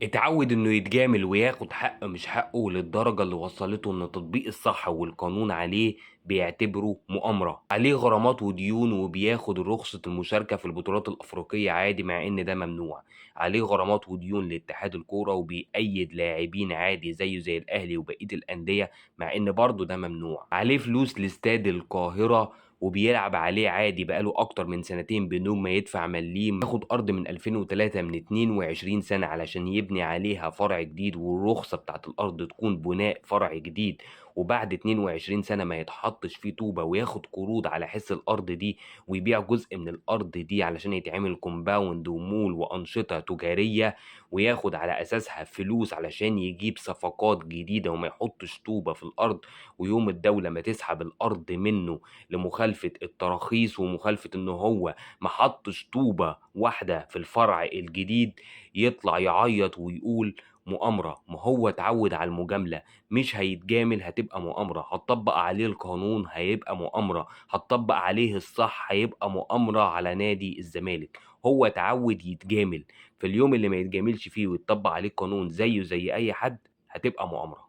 اتعود انه يتجامل وياخد حق مش حقه، للدرجة اللي وصلته ان تطبيق الصح والقانون عليه بيعتبره مؤامرة، عليه غرامات وديون، وبياخد رخصة المشاركة في البطولات الأفريقية عادي مع ان ده ممنوع، عليه غرامات وديون لاتحاد الكورة، وبيأيد لاعبين عادي زيه زي الأهلي وبقية الأندية مع ان برضه ده ممنوع، عليه فلوس لاستاد القاهرة وبيلعب عليه عادي بقاله أكتر من سنتين بدون ما يدفع مليم، ياخد أرض من 2003 من 22 سنة علشان يبني عليها فرع جديد، والرخصة بتاعت الأرض تكون بناء فرع جديد، وبعد 22 سنة ما يتحطش فيه طوبة، وياخد قروض على حس الأرض دي، ويبيع جزء من الأرض دي علشان يتعمل compound ومول وأنشطة تجارية، وياخد على أساسها فلوس علشان يجيب صفقات جديدة وما يحطش طوبة في الأرض. ويوم الدولة ما تسحب الأرض منه لمخالفة التراخيص ومخالفة إن هو ما حطش طوبة واحدة في الفرع الجديد، يطلع يعيط ويقول مؤامرة. ما هو اتعود على المجاملة، مش هيتجامل هتبقى مؤامرة، هتطبق عليه القانون هيبقى مؤامرة، هتطبق عليه الصح هيبقى مؤامرة على نادي الزمالك. هو اتعود يتجامل، في اليوم اللي ما يتجاملش فيه ويتطبق عليه القانون زيه زي أي حد هتبقى مؤامرة.